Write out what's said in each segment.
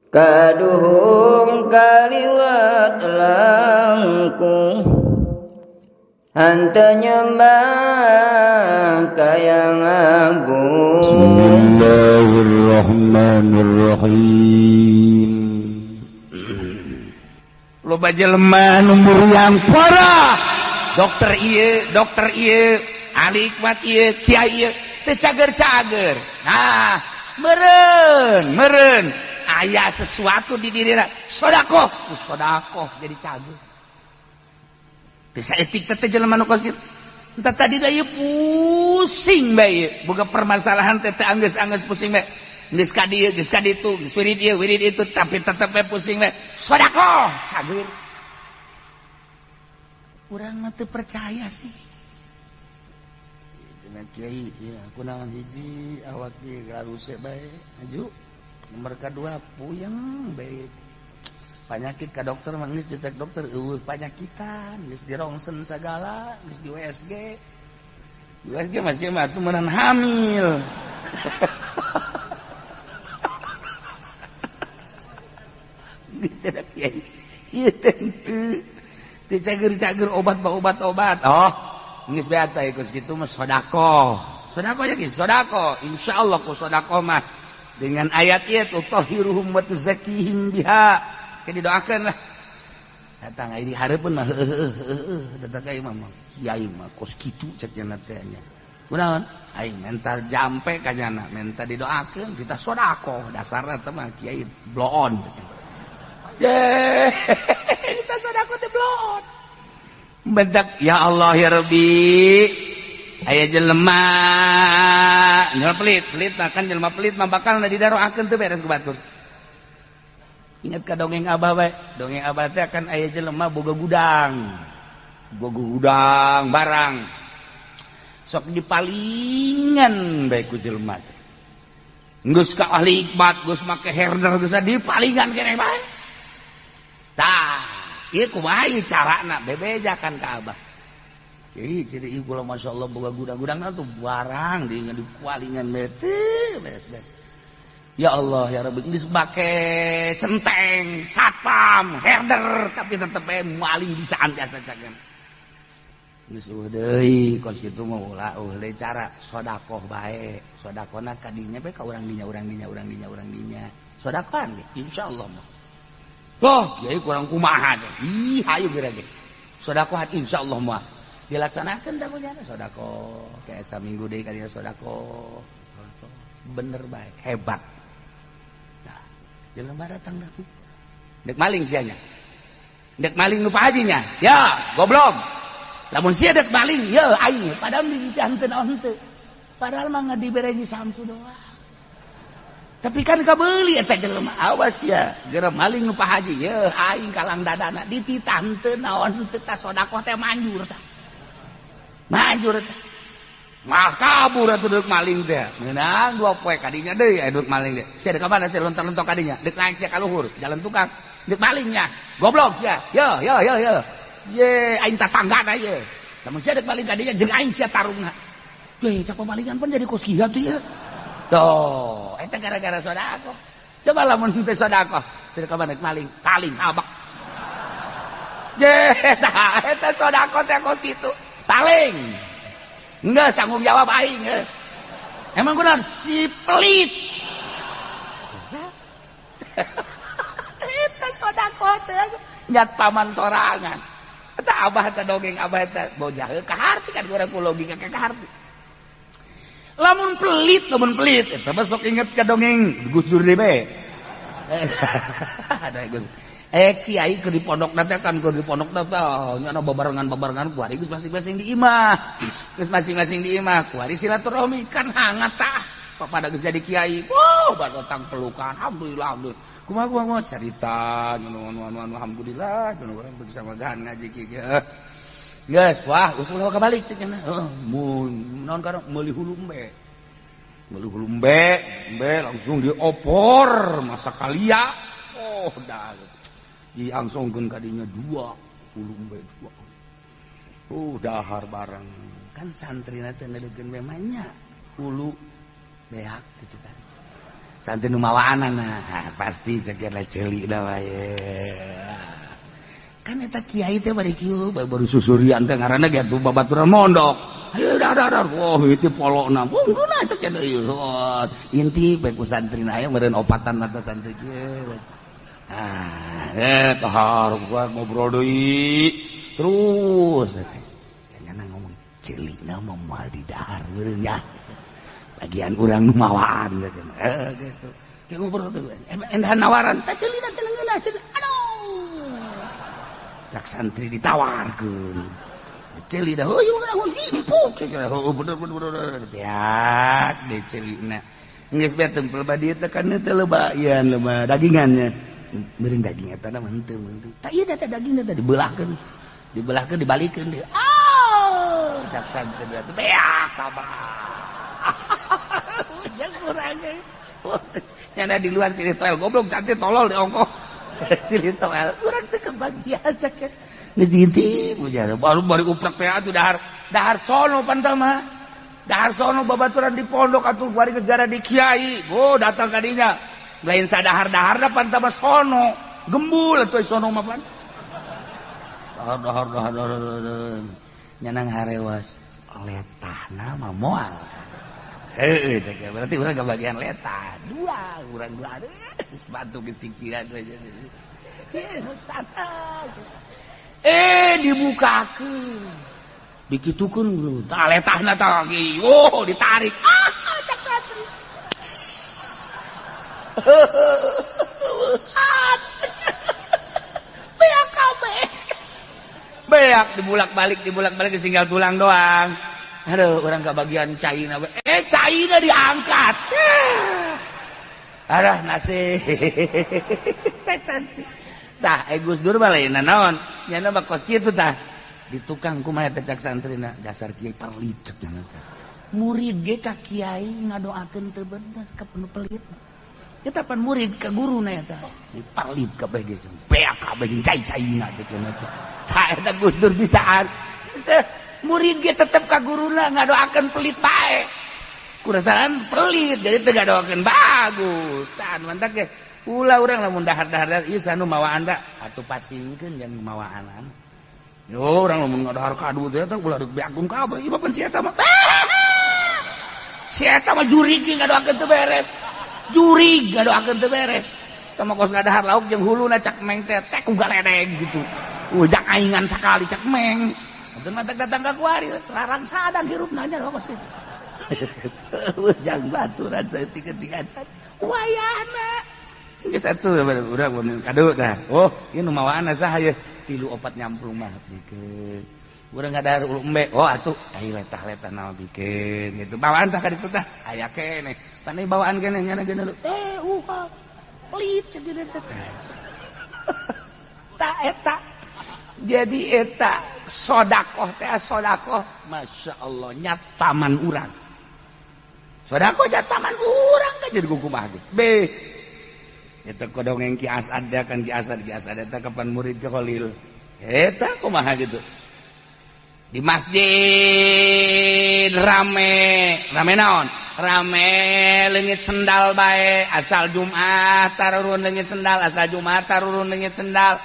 Kaduhung kaliwat langkung henteu nyembah ka Yang Agung. Bismillahirrahmanirrahim. Loba jelema nu muriang parah. Dokter ieu, dokter ieu, ahli hikmat ieu, kiai ieu, teu cager-cager. Nah, meureun, meureun. Aya sesuatu di dirina, sodakoh, sodakoh jadi cager. Teu saeutik teh jelema nu kos kitu. Entah tadi da ieu pusing bae, boga permasalahan teh anggeus-anggeus pusing bae. Geus ka dieu, geus ka ditu, geus wirid ieu, wirid itu, tapi tetep bae pusing bae. Sodakoh, cager. Urang mah teu percaya sih. Cenah kiai, ieu kunaon hiji awak ieu garuse bae, maju. Nomor kedua puyeng bae. Penyakit ka dokter mah geus ditek dokter eueuh panyakitan, geus dirongsen sagala, geus di USG. Di USG masih mah atuh meunang hamil. Geus ada kiai. Ieu teh henteu. Teu cager-cager obat obat-obat. Oh, geus bae atuh geus kitu mah sedekah. Sedekah ya geus sedekah. Insyaallah ku sedekah mah dengan ayat ieu tutahhiruhum wa tuzakkihim biha. Ke didoakeun lah. Datang ai di hareupeun mah heueuh datang ka imam mah. Kiai mah kos kitu cek nya teh nya. Kunaon? Aing mental jampe ka nyana, menta didoakeun kita sedekah. Dasarna teh mah kiai bloon. Ye, kita sedekah teh bloon. Bentak ya Allah ya Rabbi. Aya jelema jelema pelit, pelit mah kan jelema pelit mah bakal didaroakeun teu beres ku batur. Ingat ka dongeng abah bae, dongeng abah teh kan aya jelema boga gudang. Boga gudang barang. Sok dipalingan bae ku jelema teh. Geus ka ahli hikmat, geus make herder geus dipalingan keneh bae. Tah, ieu kumaha ieu carana bebejakan ka abah. Ih, jadi ieu kula masyaallah boga gudang-gudangna tuh barang di dipalingan bae teu beres beres. Ya Allah ya Rabbi, geus make centeng, satpam, herder tapi tetep bae maling bisaan biasa cagan. Geus eueuh deui kos kitu mah ulah eueuh deui cara sedekah bae. Sedekahna ka dinya bae ka urang dinya, urang dinya, urang dinya, urang dinya. Sedekahan ge insyaallah mah. Oh, kiai kurang kumaha teh. Ih, hayu geura ge. Sedekahan insyaallah mah. Dilaksanakeun tah kunyana sedekah. Kayak saminggu deui ka dinya sedekah. Bener bae, hebat. Nah, jelema datang dah. Dek maling sianya. Dek maling nu Pak Hajinya. Ya, goblok. Lamun sia dek maling, ya aing padahal dititah henteu naon henteu. Padahal mah dibere Samsu doang. Tapi kan kabeuli eta jelema. Awas ya, geura maling nu Pak Haji, ya aing kalang dadana dititah henteu naon henteu tah sedekah teh manjur tah. Manjur teh. Mah kabur atuh deuk maling teh. Meunang dua poe kadinya deui aya deuk maling teh. Sia deuk ka mana sia lontar-lontok kadinya? Deuk naik sia ka luhur, jalan tukang. Deuk malingnya. Goblok sia. Yo yo yo yo. Ye aing tatanggana ye. Lamun sia deuk maling kadinya jeung aing sia tarungna. Ye cak pemalingan pun jadi kos kieu tuh ye. Tuh, eta gara-gara sedekah. Coba lamun teu sedekah, sia deuk ka mana maling, taling abak. Ye, tah eta sedekah teh kos kitu. Taling. Enggak tanggung jawab aing. Emang kunaon si pelit. Eta sedekah teh nyat paman sorangan. Eta abah teh dongeng abah teh bojah ka harti kan urang ku logika ka harti. Lamun pelit eta mah sok inget ka dongeng Gus Dur deui bae. Ada Gus. Kiai keur di pondok teh kan keur di pondok teh nya babarengan-babarengan kuari geus masing-masing di imah. Geus masing-masing di imah kuari silaturahmi kan hangat tah. Pada geus jadi kiai. Wow, batang pelukan. Alhamdulillah, alhamdulillah. Kumaha kumaha carita anu anu anu alhamdulillah anu urang bersama gahan ngaji kieu. Geus, wah usul kabalik teh cenah. Heeh, mun naon kana meuli hulu embe. Meuli hulu embe, embe langsung diopor masak kalia. Oh, dah. Diangsongkeun ka dinya dua hulu embe dua. Dahar bareng. Kan santrina teh neukeun bae mah nya hulu beak gitu kan. Santri nu mawaanana pasti segala ceuli da wae. Kan eta kiai teh bari kieu baru susurian teh ngaranna ge atuh babaturan mondok. Ayo dar dar wah itu polokna. Ungguna cek ieu. Inti bae ku santrina aya meureun opatan atau santri kieu. Ah, tahar gua ngobrol deui. Terus cenah ngomong ceulina mah moal didahar meureun ya. Bagian urang nu mawaan geus. Ke ngobrol teh endah nawaran teh ceulina teh ngeunah. Aduh. Cak santri ditawarkeun. Ceulina heuh ieu mah empuk. Heuh bener bener bener. Beak deui ceulina. Geus bae tempel ba dieu teh kan teh loba ieu loba dagingannya. Meureun daging eta mah henteu henteu. Tah ieu teh dagingna teh dibelahkeun. Dibelahkeun dibalikeun deui. Oh, cak santri teh beak kabah. Ujang kurang ge. Nyana di luar sini toel goblok cantik tolol di ongkoh. Sini toel urang teh kebagian cak. Geus diintip ujar. Baru bari uprek teh atuh dahar. Dahar sono pantal mah. Dahar sono babaturan di pondok atuh bari ngejara di kiai. Oh, datang ka dinya. Lain sadahar-dahar pan tambah sono gembul atuh sono mah pan dahar dahar dahar dahar nyanang harewas letahna mah moal heueuh cek berarti urang kebagian letah dua urang dua batu geus pikiran aja dibukakeun dikitukeun tah letahna tah oh ditarik ah cak santri beak kabeh beak dibulak-balik tinggal tulang doang. Aduh orang kebagian caina caina diangkat. Aduh nasib. Tah Gus Dur mah lain naon nya mah kos kitu tah di tukang kumaha teh cak santrina dasar kiai pelit murid ge ka kiai ngadoakeun teu bener ka pelit. Kita pan murid ke guru na eta. Diparlit kabeh ge beak kabeh jeung cai-caina teh cenah teh. Tah eta Gus Dur bisaan. Murid ge tetep ka guruna ngadoakeun pelit bae. Kurasaan pelit jadi teu ngadoakeun bagus. Tah mantak ge ulah urang lamun dahar-dahar ieu sanu mawaan da atuh pasingkeun jeung mawaanan. Yo urang lamun ngadahar kadu teh eta ulah deuk beakun kabeh ieu mah pan si eta mah. Si eta mah jurig ngadoakeun teu beres. Jurig ngadoakeun teu beres. Tama kos ngadahar lauk jeung huluna cak meng teh teh ku galedeg gitu. Ujang aingan sakali cak meng. Atuh mah datang ka kuari larang sadang hirupna nya kos kitu. Ujang baturan saeutik-eutik wayahna. Geus atuh urang mun kadu tah. Oh, ieu nu mawaanna saha ieu? 3 4 nyamplung mah bikeun. Urang ngadahar ulu embe. Oh atuh ai letah-letah naon bikeun gitu. Bawaan tah ka ditu tah aya keneh. Pandai bawaan keneh nyana geuna pelit cek teh. Ta eta. Jadi eta sodakoh teh sodakoh Masya Allah nyat taman urang. Sodakoh nyat taman urang kan jadi kumaha ge. Be. Eta kodongeng Ki Asad kan Ki Asad eta kapan murid ke Khalil. Eta kumaha gitu. Di masjid rame, rame naon? Rame leungit sendal bae, asal Jumat tarurun leungit sendal, asal Jumat tarurun leungit sendal.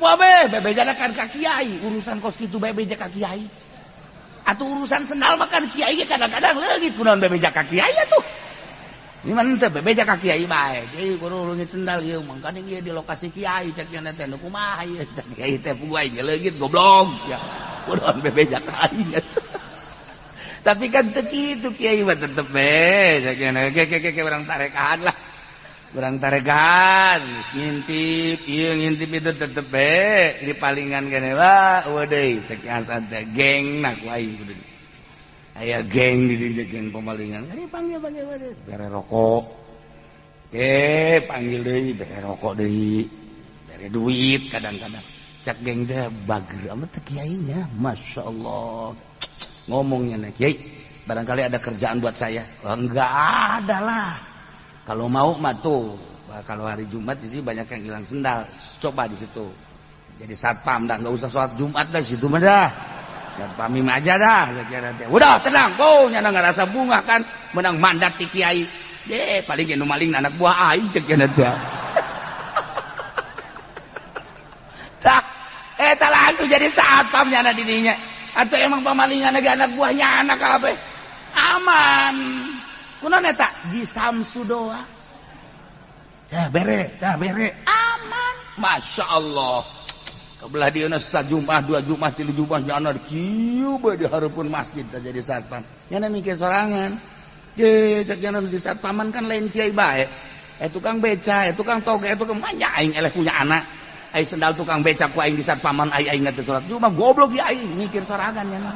Wah be, bebejana kan ka kiai, urusan kos kitu bae beja ka kiai. Atuh urusan sendal mah kan kiai ge kadang-kadang leungit kunaon bebeja ka kiai atuh. Ini mah teu bebeja ka kiai bae. Kiai kudu leungit sendal ieu mangkana ieu di lokasi kiai cek nya teh nu kumaha ieu cek kiai teh puguh aing leungit goblok sia. Kunaon bebeja ka aing. Tapi kan teu kitu kiai mah tetep be cek nya ke urang tarekan lah. Urang tarekan ngintip ieu ngintip itu tetep be di palingan kene wa eueuh deui cek Hasan teh geng na ku aing kudu. Aya geng di dieu geng pemalingan. Kali panggil panggil bere rokok. Ke panggil deui bere rokok deui. Bere duit kadang-kadang. Cak geng teh bager amat teh kiainya. Masya Allah. Ngomongnya nih kiai, barangkali ada kerjaan buat saya. Oh, enggak ada lah. Kalau mau mah tuh, kalau hari Jumat di sini banyak yang hilang sendal. Coba di situ. Jadi satpam dah, enggak usah sholat Jumat dah situ mah dah. Satpam aja dah. Udah tenang, oh nyana ngerasa bunga kan, menang mandat ti kiai. Ye, paling nu maling anak buah aing cek cenah teh. Tah, eta langsung jadi satpam nyana di dinya. Atau emang pamalingan ge anak buahnya anak kabeh. Aman. Kunaon eta? Di Samsu doa. Tah bere, aman. Masya Allah. Kebelah dieuna sajumpah, dua jumpah, tilu jumpah nyana kieu bae di hareupeun masjid teh jadi satpam. Nyana mikir sorangan. Ye, cek nyana di satpaman kan lain kiai bae. Tukang beca, tukang toge, tukang manja aing eleh punya anak. Aing sendal tukang beca ku aing di satpaman aing aing teh salat Jumat goblok ya aing mikir sorangan nyana.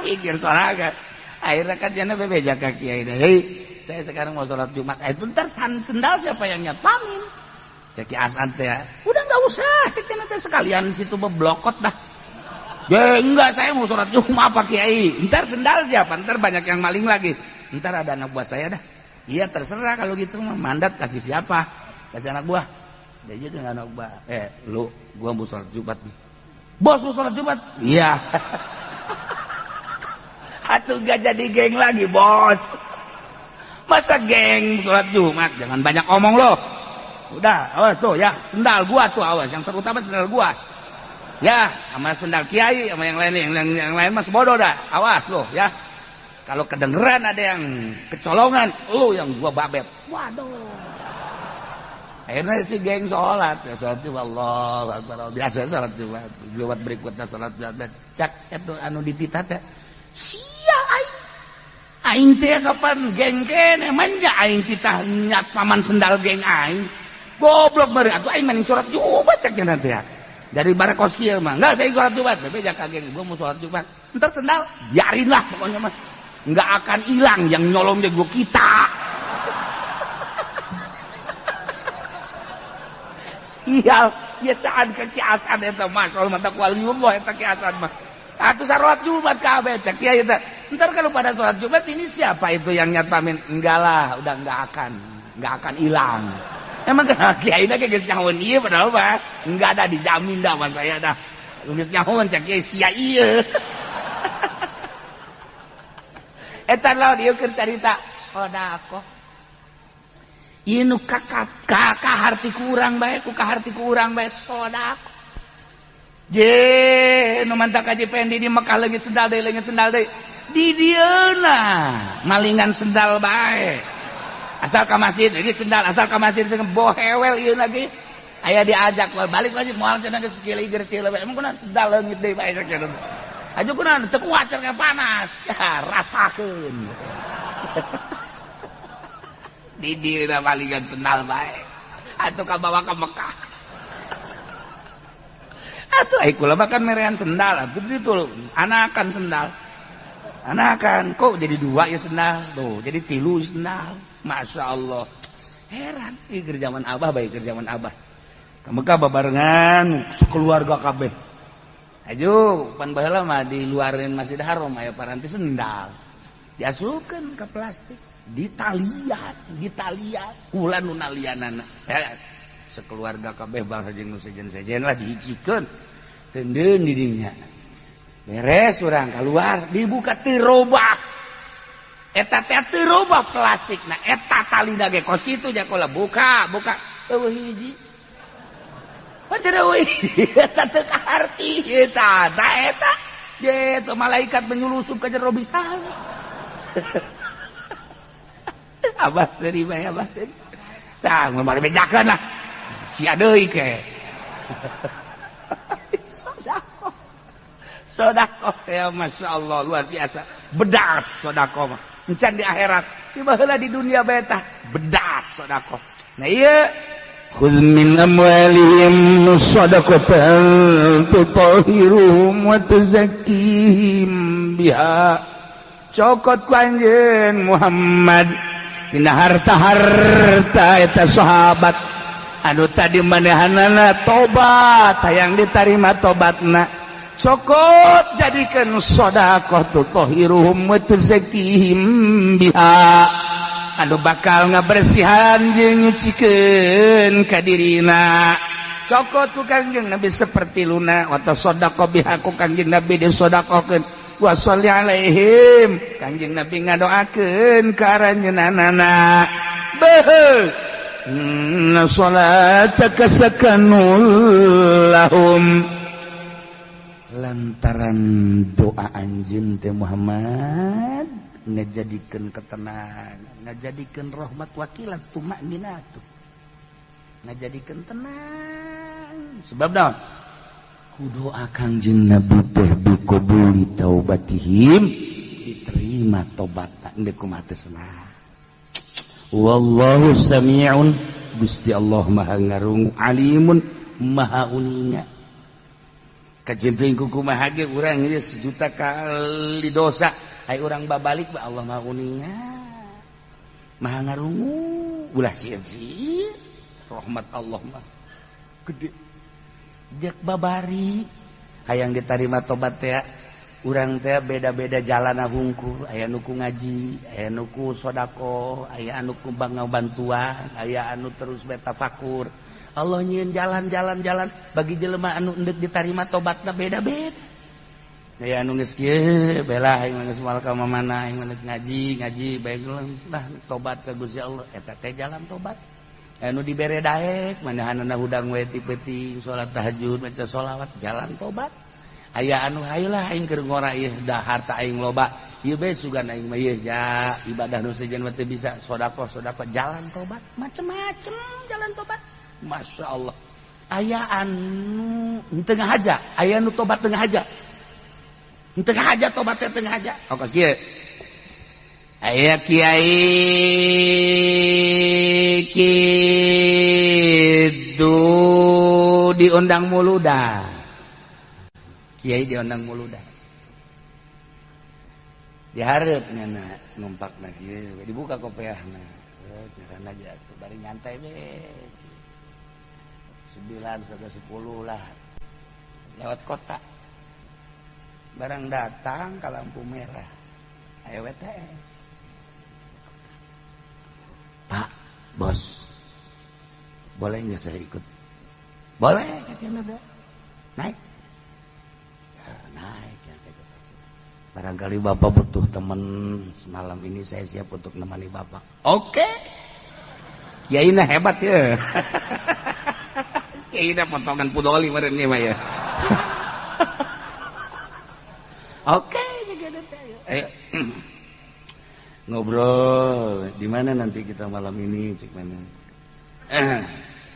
Mikir sorangan. Akhirnya kan nyana bebeja ka kiai deh. Hei, saya sekarang mau salat Jumat. Itu ntar sendal siapa yang nyatpamin? Cek Ki Asan teh. Udah enggak usah, cek teh sekalian situ beblokot dah. Ya enggak, saya mau sholat Jumat Pak Kiai. Ntar sendal siapa? Ntar banyak yang maling lagi. Ntar ada anak buah saya dah. Iya terserah kalau gitu mah mandat kasih siapa? Kasih anak buah. Dia juga anak buah. Lu, gua mau sholat Jumat nih. Bos mau sholat Jumat? Iya. Atuh gak jadi geng lagi, bos. Masa geng sholat Jumat? Jangan banyak omong lo. Udah, awas tuh ya, sendal gua tuh awas, yang terutama sendal gua. Ya, sama sendal kiai, sama yang lain, yang lain mas bodoh dah. Awas loh ya. Kalau kedengeran ada yang kecolongan, lu yang gua babet. Waduh. Akhirnya si geng sholat, ya sholat Jumat, Allahu Akbar. Biasa sholat Jumat, Jumat berikutnya sholat Jumat. Cak itu anu dititah teh. Sia aing. Aing teh kapan geng kene manja aing titah nyat paman sendal geng aing. Goblok bari atuh aing maning sholat Jumat cak nya teh. Dari barakos kieu mah, enggak saya sholat Jumat, bebeja ka geng gua mau sholat Jumat. Entar sendal biarin lah pokoknya mah. Enggak akan hilang yang nyolong gua kita. Sial, biasaan ke Ki Asan eta mah, soal mata waliullah eta Ki Asan mah. Atuh salat Jumat kabeh cek kiai eta. Entar kalau pada sholat Jumat ini siapa itu yang nyatpamin? Enggak lah, udah enggak akan hilang. Emang kenapa kiai dah geus nyahoan ieu padahal mah enggak ada dijamin dah sama saya dah. Geus nyahoan cek kiai sia ieu. Eta lawan ieu keur carita sedekah. Ieu nu kaharti ku urang bae, ku kaharti ku urang bae sedekah. Je, nu mantak Haji Pendi di Mekah leungit sendal deui, Di dieuna malingan sendal bae. Asal ka masjid ini sendal, asal ka masjid bohewel ieu lagi. Aya diajak balik lagi moal cenah geus kieu kieu emang kunaon sendal leungit deui bae kitu. Aju kunaon teu kuat cenah panas. Ya rasakeun. Di dieuna malingan sendal bae. Atuh kabawa ka Mekah. Atuh ai kula mah kan merean sendal, atuh ditu anakan sendal. Anakan kok jadi dua ya sendal, tuh jadi tilu sendal. Masya Allah, heran. Ih keur zaman abah bae keur zaman abah. Ka Mekah babarengan keluarga kabeh. Aju pan baheula mah di luareun Masjid Haram aya paranti sendal. Diasupkeun ka plastik, ditalian, kula nu nalianana. Sekeluarga kabeh bangsa jeung nu sejen-sejen lah dihijikeun. Tendeun di dinya. Beres urang keluar, dibuka teu robah. Eta teh teu robah plastikna, eta talina ge kos kitu jakola buka, eueuh hiji. Pan eueuh eta teu kaharti eta, tah eta. Ye teu malaikat menyulusup ka jero bisa. Abah seuri bae abah seuri. Tah mun bari bejakeun lah. Sia deui ke. Sedekah ya Masya Allah luar biasa. Bedas sedekah mah. Encan di akhirat, tiba heula di dunia bae tah bedas sedekah. Nah ieu khudz min amwalihim shadaqatan tutahhiruhum wa tuzakkihim biha. Cokot ku anjeun Muhammad dina harta-harta eta sahabat anu tadi manehanana tobat hayang ditarima tobatna. Cokot jadikan sedekah tutahhiruhum wa tuzakkihim biha. Anu bakal ngabersihan jeung nyucikeun ka dirina. Cokot ku Kangjeng Nabi seperti luna wa tasaddaqo biha ku Kangjeng Nabi disedekahkeun. Wa sholli alaihim Kangjeng Nabi ngadoakeun ka aranjeunana. Beuh. Inna salataka sakanul lahum. Lantaran doa anjeun teh Muhammad ngajadikeun ketenangan, ngajadikeun rahmat wakilat tumakninatu. Ngajadikeun tenang. Sebab naon? Ku doa Kangjeng Nabi teh biqabuli taubatihim, diterima tobatna deuk kumaha teh senang. Wallahu sami'un, Gusti Allah Maha ngarungu, alimun Maha uninga. Kajeun teuing ku kumaha ge urang ieu sejuta kali dosa, ai urang babalik ba Allah Maha uninga. Maha ngarungu, ulah sieun-sieun. Rahmat Allah mah gede. Jek babari hayang ditarima tobat teh urang teh beda-beda jalan hungkul, aya nu ku ngaji, aya nu ku sedekah, aya anu ku bantuan, aya anu terus betafakur. Allah nyieun jalan-jalan-jalan bagi jelema anu endek ditarima tobatna beda-beda. Aya anu geus kieu belah aing geus moal ka mana aing mah ngaji, ngaji bae lah tobat ka Gusti Allah eta teh jalan tobat. Anu dibere daek manahanana hudang we ti peuting salat tahajud maca sholawat jalan tobat. Aya anu hayeulah aing keur ngora ieu da harta aing loba ieu bae sugan aing mah ieu ja ibadah nu sejen mah teu bisa sedekah sedekah jalan tobat macem-macem jalan tobat. Masya Allah. Aya anu tengah aja, aya anu tobat tengah aja. Tengah aja tobatnya tengah aja. Oh kos kieu. Aya kiai kitu diundang muludan. Kiai diundang muludan. Dihareup nyana numpakna kieu, dibuka kopeahna. Jalan aja tuh bari nyantai we. 9 sampai 10 lah. Lewat kota. Barang datang ke lampu merah. Ayo WTS. Pak, bos. Boleh nggak saya ikut? Boleh, katanya. Naik. Ya, naik. Ya, barangkali bapak butuh teman semalam ini, saya siap untuk nemani bapak. Oke. Kiai-na hebat ya. Kiai-na potongan pudoli meureun ieu mah ya. Oke, ayo. Ngobrol, di mana nanti kita malam ini, cik mana?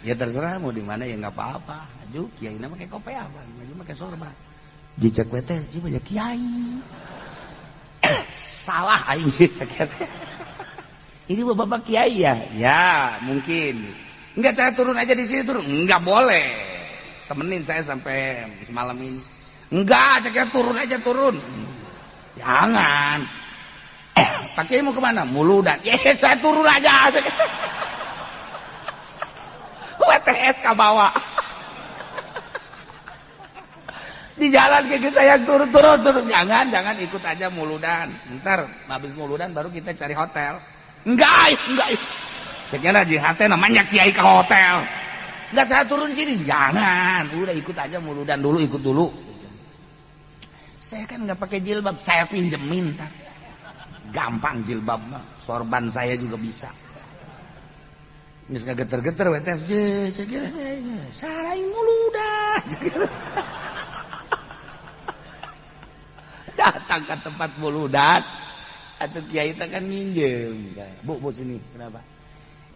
Ya terserah mau di mana ya nggak apa-apa. Aju kiai na pakai kopiah, maju pakai sorban. Jejak WTS banyak kiai. Salah aing Ini bapak kiai ya? Ya, mungkin. Enggak, saya turun aja di sini turun. Enggak boleh. Temenin saya sampai semalam ini. Enggak, saya turun aja turun. Jangan. Pak Kiai mau kemana? Muludan. Ya, saya turun aja. WTS ke bawah. Di jalan kayak saya turun. Jangan, jangan ikut aja muludan. Ntar habis muludan baru kita cari hotel. Enggak. Kayaknya JHT namanya kiai ke hotel. Enggak, saya turun sini. Jangan, udah ikut aja muludan dulu, ikut dulu. Saya kan nggak pakai jilbab, saya pinjemin ntar. Gampang jilbab mah, sorban saya juga bisa. Geus geter-geter WTS, sarai muludan. Datang ke tempat muludan, atau kiai teh kan nginjem. Bu, bu sini, kenapa?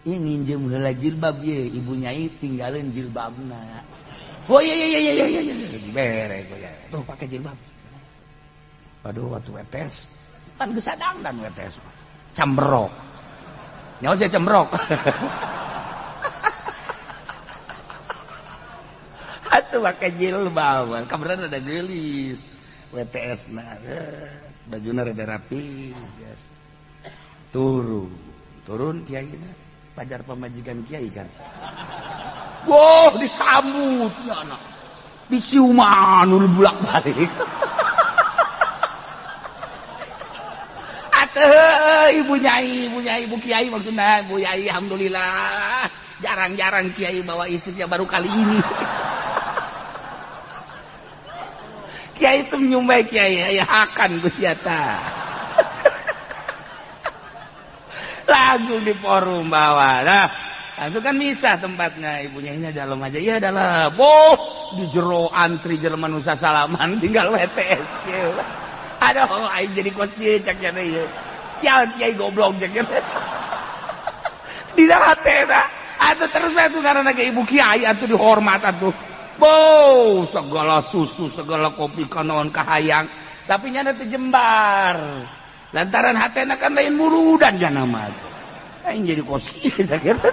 Ini nginjem heula jilbab ye, ibu nyai tinggalin jilbabna. Oh iya. Dibere ya. Tuh pakai jilbab. Waduh, waktu WTS pan geus sadang dan WTS. Cembrok. Nyawa saya cembrok. Atuh pakai jilbab, kabaran ada geulis. WTS na, bajuna rada rapi, biasa. Turun kiai na, pajar pamajikan kiai kan. Wah, disambut ya anak. Diciuman udah bolak-balik. Atuh, ibu nyai, ibu kiai maksudnya, ibu nyai alhamdulillah. Jarang-jarang kiai bawa istrinya baru kali ini. Kiai itu nyumbai kiai aya hakan ku sia tah. Langsung di forum bawah. Nah, langsung kan misah tempatnya, ibunya ini dalam aja. Iya dalam. Oh, di jero antri jelema nu salaman tinggal WTS kieu. Aduh, aing jadi kos kieu cak nya ieu. Sial kiai goblok cak nya. Dina hatena. Atuh terus bae tuh karena ke ibu kiai atuh dihormat atuh. Bow, segala susu, segala kopi kanaon kahayang, tapi nyana teu jembar. Lantaran hatena kan lain muludan jana mah. Aing jadi kos kieu sakira.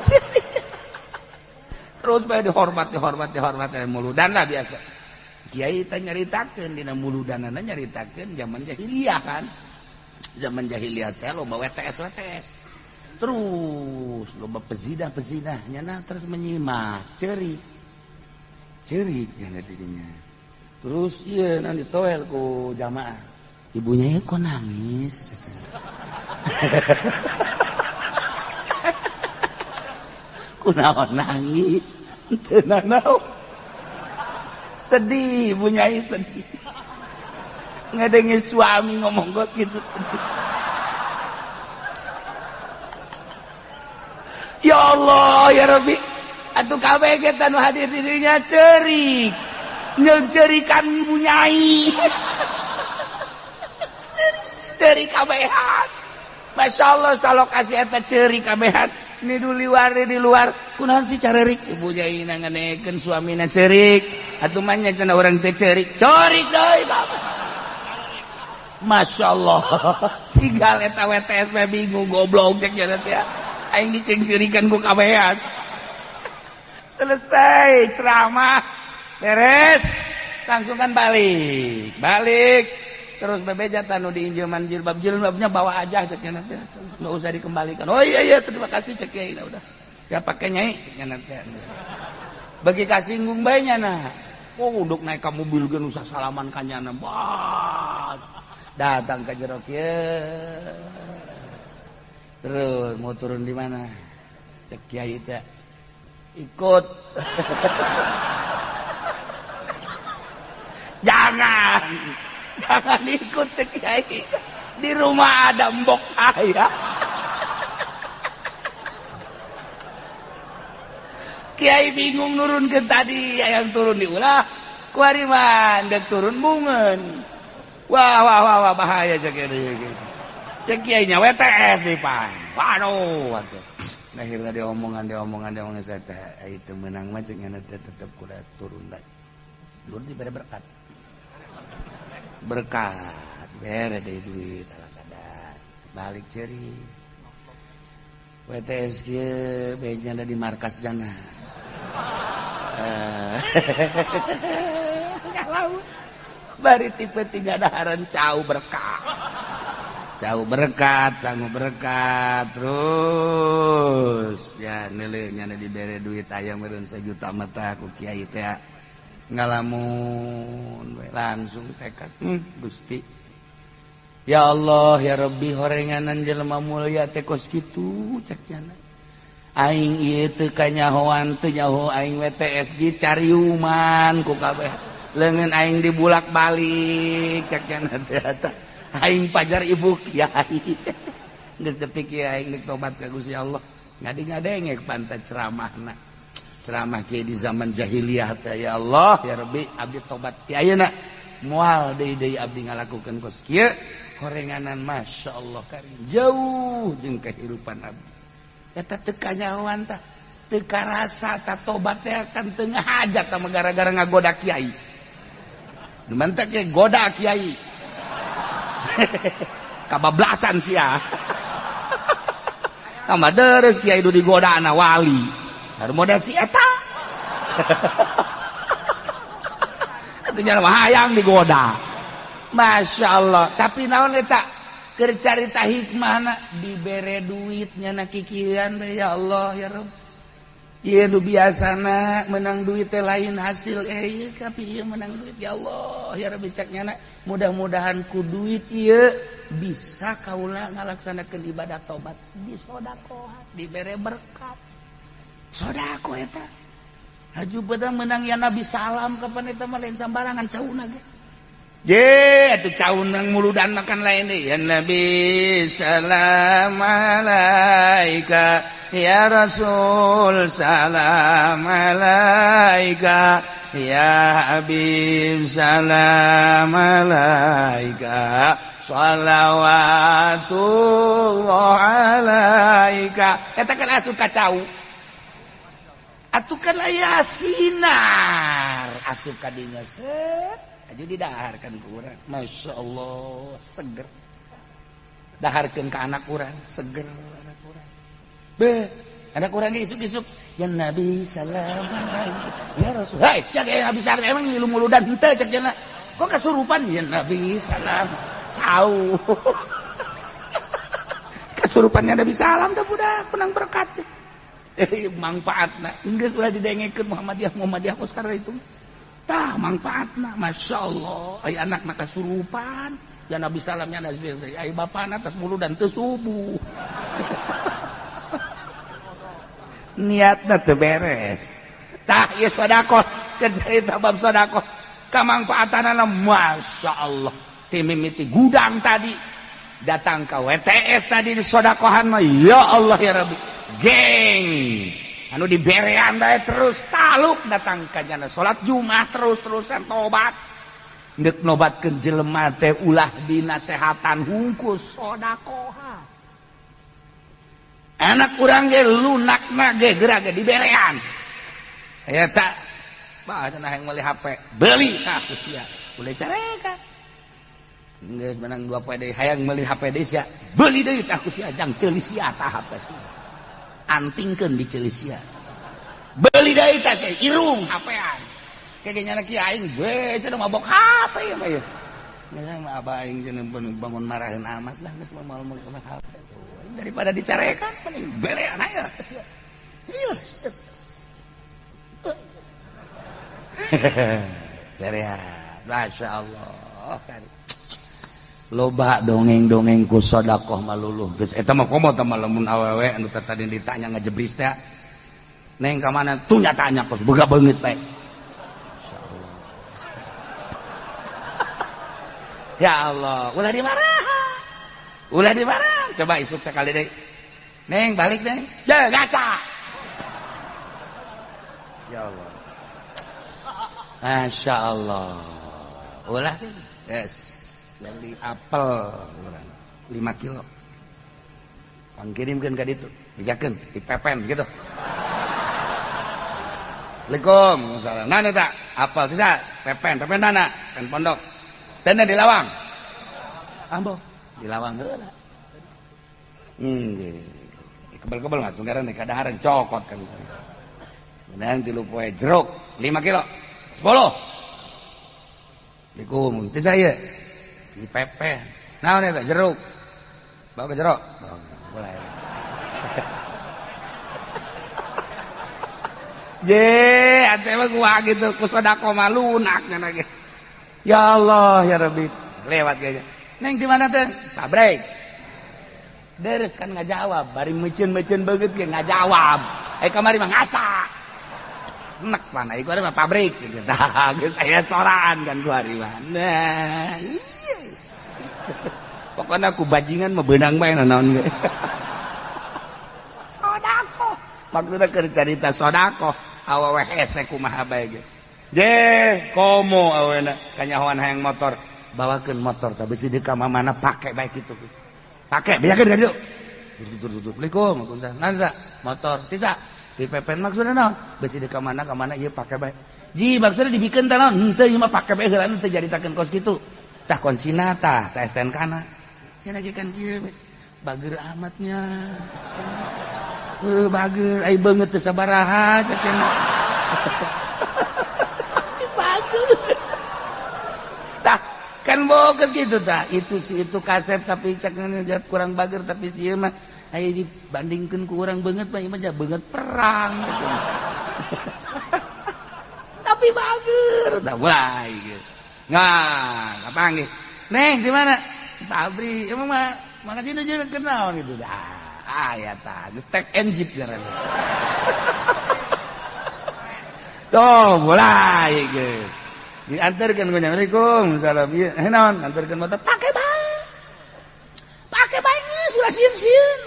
Terus bae dihormat, dihormat, dihormat muludan lah biasa. Kiai teh nyaritakeun dina muludanana nyaritakeun zaman jahiliyah kan. Zaman jahiliyah teh loba WTS WTS. Terus loba pezidah-pezidah nyana terus menyimak, ceurik. Ceurik nyana dirinya. Terus ieu nanti ditoel ku jamaah. Ibunya ya kok nangis. Kunaon nangis? Teu nanaon. Sedih, ibunya sedih. Ngadenge suami ngomong kok gitu sedih. Ya Allah, ya Rabbi. Atuh kabeh kita nu hadir di dinya ceurik. Nyeungceurikan ibu nyai. Ceurik kabehan. Masya Allah salokasi eta ceurik kabehan. Ni luar di luar. Kunaon sih carerik? Ibu nyai nanganekeun suamina ceurik. Atuh mah nya cenah urang teh ceurik. Ceurik deui bapak. Masya Allah. Tinggal eta WTS we bingung goblok cek nya teh. Aing dicengceurikan ku kabehan. Selesai ceramah beres, langsung kan balik. Balik terus bebeja tanu diinjeman jilbab, jilbabnya bawa aja cek nya teh. Enggak usah dikembalikan. Oh iya iya terima kasih cek kiai udah. Ya pakai nyai cek nya teh. Bagi kasinggung bae nya nah. Oh uduk naik ka mobil ge usah salaman ka nyana. Wah. Datang ke jero kieu. Terus mau turun di mana? Cek kiai teh. Ikut. Jangan. Jangan ikut cek kiai. Di rumah ada mbok saya. Kiai bingung nurun ke tadi, yang turun diulah. Kuari mah dek turun bungeun. Wah wah wah wah bahaya cek kiai. Cek kiai nya WTS di pan. Waduh atuh. Akhirnya diomongan saya teh itu menang mah cek ngana teh tetep kuda turun deui. Turun dibere berkat. Berkat bere deui duit ala kadar. Balik ceri. WTS kieu beja ada di markas jana. Kalau bari tipe tiga daharan cau berkat. Cau berkat, sangu berkat, terus ya neuleuh nya dibere duit aya meureun 1 juta mata ku kiai teh ngalamun we langsung tekad Gusti. Ya Allah ya Rabbi horenganan jelema mulia teh kos kitu cek nya. Aing ieu teu kanyahoan teu nyaho aing WTS dicariuman ku kabeh. Leungeun aing dibulak-balik cek nya teh eta. Aing pajar ibu kiai. Geus detik kieu aing deuk tobat ka Gusti Allah. Ngadi-ngadenge pantat ceramahna. Ceramah kieu di zaman jahiliyah teh ya Allah ya Rabbi abdi tobat ti ayeuna. Moal deui-deui abdi ngalakukeun kos kieu horenganan Masya Allah karim jauh jeung kehidupan abdi. Eta teu kanyahoan tah teu karasa tah tobat teh kan teu ngahajat tah gara-gara ngagoda kiai. Nu mantak ge goda kiai. Kabablasan sia. Tambah deres kiai du digoda ana wali. Haru model si eta. Atuh mah hayang digoda. Masya Allah. Tapi naon eta? Keur carita hikmahna dibere duit nyana kikieuan we ya Allah ya Rabb. Ieu nu biasana menang duit teh lain hasil ieu tapi ieu menang duit ya Allah ya Rabbi cek nyana mudah-mudahan ku duit ieu bisa kaula ngalaksanakeun ibadah tobat disodakohan dibere berkat. Sodako eta. Haju beda menang ya Nabi salam kapan eta mah lain sambarangan cauna ge. Ye atuh caunang muludan makan lain deui. Ya Nabi salam alaika, ya Rasul salam alaika, ya Habib salam alaika, shalawatullah alaika. Eta kan asup ka cau. Atuh kan aya sinar asup ka dinya set. Aju didaharkan ke urang, Masya Allah seger. Daharkan ke anak urang, seger anak urang. Be, anak urang ge isuk-isuk, ya Nabi salam alaika, ya Rasul. Hei, sia ge habis emang ngilu muludan henteu cek cenah. Kok kasurupan ya Nabi salam. Sau. Kasurupannya Nabi salam dah budak, menang berkat. Mangfaatna. Geus ulah didengekeun Muhammadiyah Muhammadiyah kos karena itu. Tah mangfaatna, Masya Allah. Ay anak kasurupan, ya Nabi salamnya Nabi, ay bapana atas mulu dan teu subuh. Niatna teu beres. Tah ieu sedekah, cerita bab sedekah. Kamangfaatanana Masya Allah. Ti mimiti gudang tadi datang ke WTS tadi di sodakohan mah ya Allah ya Rabbi. Geng anu diberean bae terus taluk datang ka jana salat Jumat terus-terusan tobat. Deuk nobatkeun jelema teh ulah dinasehatan hungkus sodakohan. Anak urang ge lunakna ge geura ge diberean. Saya tak bah cenah hayang meuli HP, beli tah ku sia. Ulah carekan. Geus menang 2 poe deui hayang meuli HP deui sia, beli deui tah ku sia jang ceuli sia tah HP sia. Antingkeun di ceuli sia. Beli deui tah sia irung HP-an. Kege nyana kieu aing we cenah mabok HP ieu mah ieu. Geus mah abah aing cenah bangun maraheun amat lah geus moal meuli HP. Daripada dicarekan mending belean aya. Iya. Berean. Masya Allah. Loba dongeng-dongeng ku sedekah maluluh. Geus eta mah komo teh lamun awewe anu tadi ditanya ngajebris teh. Neng ka mana? Tuh nyatanya kos boga beungeut bae. Masyaallah. Ya Allah, ulah dimarah. Ulah dimarah. Coba isuk sekali deui. Neng balik neng. Je gaca. Ya Allah. Masya Allah. Ulah yes. Beli apel 5 kilo. Pangkirimkeun ka ditu, dijakeun, dipepen gitu. Assalamualaikum, salam. Nana tak? Apel tidak? Pepen, pepen nana, pen pondok. Tenda di lawang. Ambo, di lawang heula. Kebel-kebel mah tunggaran kadaharan cokot kan. Menang 3 poe jeruk 5 kilo. 10. Assalamualaikum, teh saya. Di pepen. Naon eta jeruk? Bawa ke jeruk. Bawa boleh. Je, atuh mah gua gitu ku sedekah mah lunak nya ge. Ya Allah ya Rabbi. Lewat ge. Neng di mana teh? Pabrik. Deres kan ngajawab, bari meuceun-meuceun beungeut ge ngajawab. Eh kamari mah ngaca. Nek mana ieu mah pabrik gitu. Tah geus aya soraan kan ku ari mah. Nah, iya. Pokoknya aku bajingan mah beunang bae naon ge. Sedekah. Maksudna keur carita sedekah, awewe hese kumaha bae ge. Je, komo awena kanyahoan hayang motor, bawakeun motor tah bisi di ka mamana pake bae kitu. Pake bejakeun ka dieu. Tutur. Assalamualaikum, waalaikumsalam. Nanda motor tisa dipepen maksudna naon? Bisi di ka mana ieu pake bae. Ji maksudna dibikeun teh naon? Henteu ieu mah pake bae heula teu jaritakeun kos kitu. Tah kuncina tah, tah STNK na. Ya lagi kan kieu bager amatnya. Bager ai beungeut teu sabaraha cek cenah. Bager. Tah kan boga gitu tah. Itu si itu kasep tapi cek kurang bager tapi si ieu mah ai dibandingkeun ku urang beungeut mah ieu mah beungeut perang gitu. Tapi bager tah mulai gitu. Nah, kapanggih. Neng di mana? Pabrik. Emang mah mana sih nu kenal gitu. Ah, ya tah, geus tek enzip ngaranna. Tuh, mulai geus. Diantarkeun ku Assalamualaikum salam ieu naon antarkeun motor pake bae. Pake bae geus ulah sieun-sieun.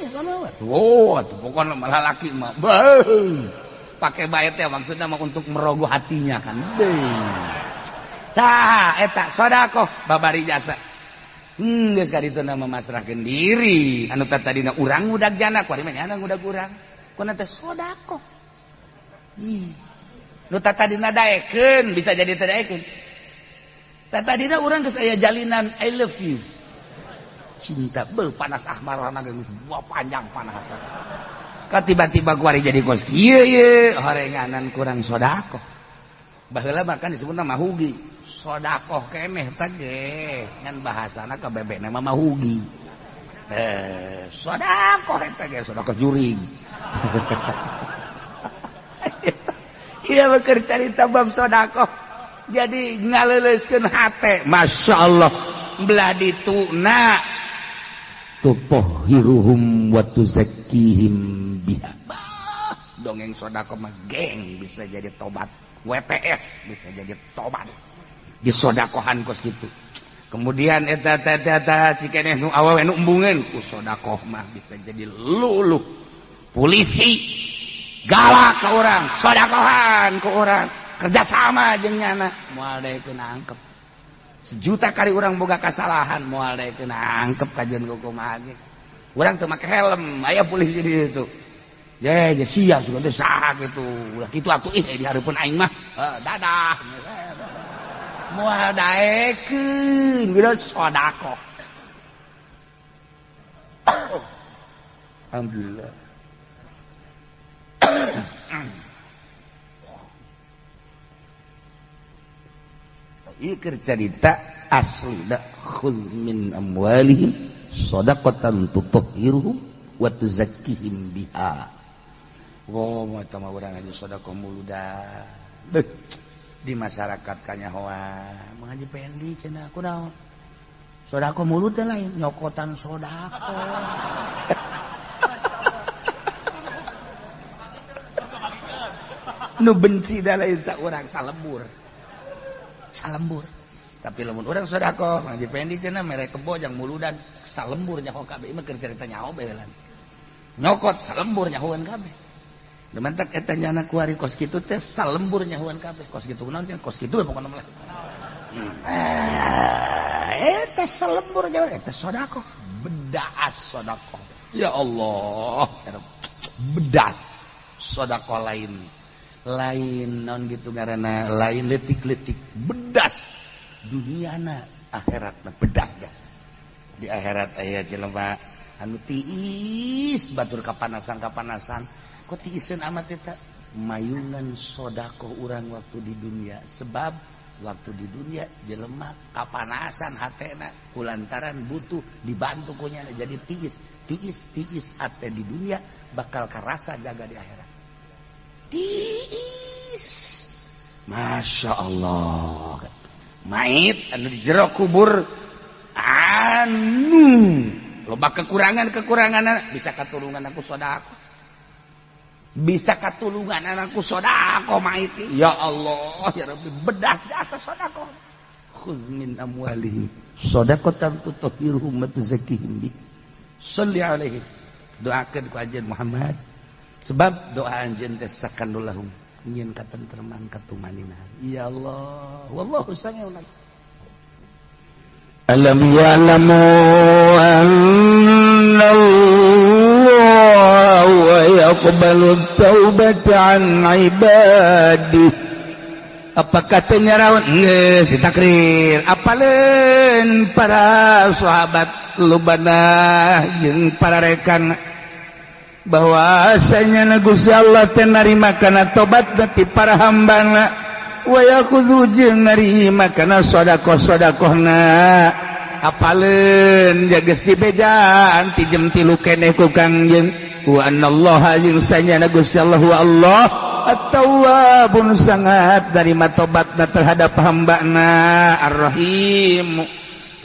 Oh, atuh pokona malah laki mah. Pake bae teh maksudna mah untuk merogoh hatinya kan. Tah eta sedekah babari jasa. Geus ka ditu mah masrahkeun diri. Anu tadina urang ngudag jana kuari mah nyana ngudag urang. Kuna teh sedekah. Nu tadina daekeun bisa jadi teu daekeun. Tadina urang geus aya jalinan I love you. Cinta beuh panas ahmarana geus buah panjang panas. Ka tiba-tiba kuari jadi kos kieu ye horenganan kurang sedekah. Baheula mah kan disebutna mahugi. Sedekah keneh teh ge ngan bahasana ka bebekna mah mahugi. Sedekah eta ge sedekah jurig. Iya beker carita bab sedekah. Jadi ngaleuleuskeun hate. Masya Allah. Belah dituna tutahhiruhum wa tuzakkihim biha. Dongeng sedekah mah geng bisa jadi tobat. WTS bisa jadi tobat. Disodakohan kos kitu. Kemudian eta eta cikeneh nu awewe nu embungeun ku sedekah mah bisa jadi luluh. Polisi galak ke orang, sodakohan ke orang, kerjasama jeung nyana, moal daekeun angkep. Sejuta kali orang boga kasalahan, moal daekeun angkep kajian kumaha ge. Urang teu make helm, aya polisi di situ. Ye, sia sugan teh saha kitu. Ulah kitu atuh ih di hareupeun aing mah. Dadah. Moal daekeun, geus sodakoh. Alhamdulillah. Ieu keur carita asli da khudz min amwalihim shadaqatan tutahhiruhum wa tuzakkihim biha. Wo eta mah urang aja sedekah muludan. Di masyarakat kanyahoan Mang Haji Pendi cenah kunaon? Sedekah mulut teh lain nyokotan sedekah. Nu benci da lain saurang salembur. Salembur. Tapi lamun urang sedekah Mang Haji Pendi cenah mere kebo jang muludan salembur nyaho kabeh mah keur carita nyaho bae lan. Nyokot salembur nyahoan kabeh. Demantak eta nyana kuari kos kitu teh salembur nyahoan kabeh. Kos kitu kunaon cenah kos kitu we pokona mah. Eta salembur nyaho eta sedekah. Bedas sedekah. Ya Allah, bedas sedekah lain. Lain non gitu karena lain letik-letik bedas duniana akhiratna bedas gas di akhirat aya jelema anu tiis batur kapanasan kok tiiseun amat eta mayungan sedekah urang waktu di dunia sebab waktu di dunia jelema kapanasan hatena kulantaran butuh dibantu ku nyana jadi tiis tiis tiis hate di dunia bakal karasa jaga di akhirat. Tiis. Masya Allah. Mait anu di jero kubur anu loba kekurangan-kekurangan bisa katulungan aku sedekah. Bisa katulungan anakku sedekah mait. Ya Allah ya Rabbi bedas jasa sedekah. Khudz min amwalihim shadaqatan tutahhiruhum wa tuzakkihim bi. Shalli alaihi. Doakeun ku anjeun Muhammad. Sebab doa anjeun teh sakanulahum nyieun katentreman katumanina. Ya Allah, wallahu samiun alim. Alam ya'lamu anna Allah yaqbalu taubata an ibadihi. Apa katanya raun geus ditakrir. Apaleun para sahabat lubana jeung para rekan bahwasanya Gusti Allah teh narima kana tobat ti para hambana wa yakhudhu jeung narima kana sedekah-sedekahna apaleun geus dibejaan ti jem 3 keneh ku Kangjeng wa anallaha jeung sanyana Gusti Allah wa Allah at-tawwabun sangat narima tobatna terhadap hambana ar-rahim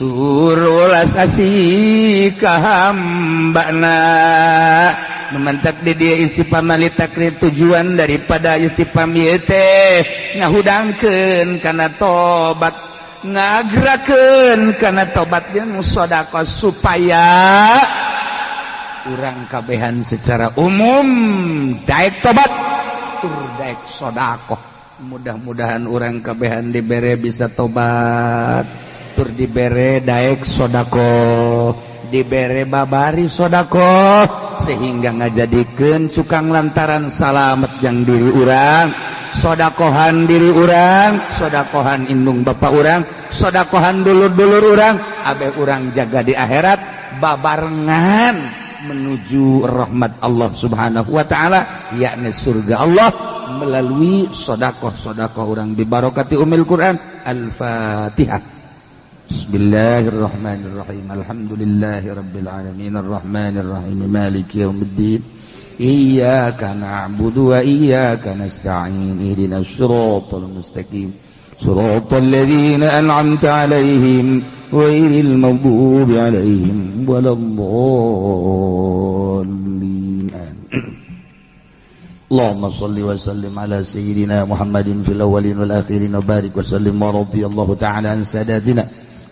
turulas asih ka hambana. Memantak di dia istifham li takrir tujuan daripada istifham ieu teh ngahudangkeun kana tobat, ngagerakeun kana tobat jeung sedekah supaya urang kabehan secara umum daek tobat tur daek sedekah. Mudah-mudahan urang kabehan dibere bisa tobat tur dibere daek sedekah, dibere babari sedekah sehingga ngajadikeun cukang lantaran salamet yang diri urang, sodakohan diri urang, sodakohan indung bapak urang, sodakohan dulur-dulur urang, abe urang jaga di akhirat babarengan menuju rahmat Allah Subhanahu wa taala, yakni surga Allah melalui sodakoh-sodakoh urang bibarokati umil Quran. Al-Fatihah. Bismillahirrahmanirrahim. Alhamdulillahirabbil alamin arrahmanirrahim maliki yaumiddin. Iyyaka na'budu wa iyyaka nasta'in ihdinas siratal mustaqim siratal ladzina an'amta 'alaihim ghairil maghdubi 'alaihim waladdallin. Allahumma shalli wa sallim ala sayyidina Muhammadin fil awwalin wal akhirin wa barik wa sallim wa radhiyallahu ta'ala an sadatina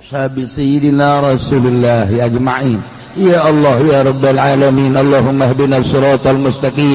ashabi sayyidina Rasulillah ajma'in. Ya Allah ya Rabbal alamin, Allahumma ihdina siratal mustaqim.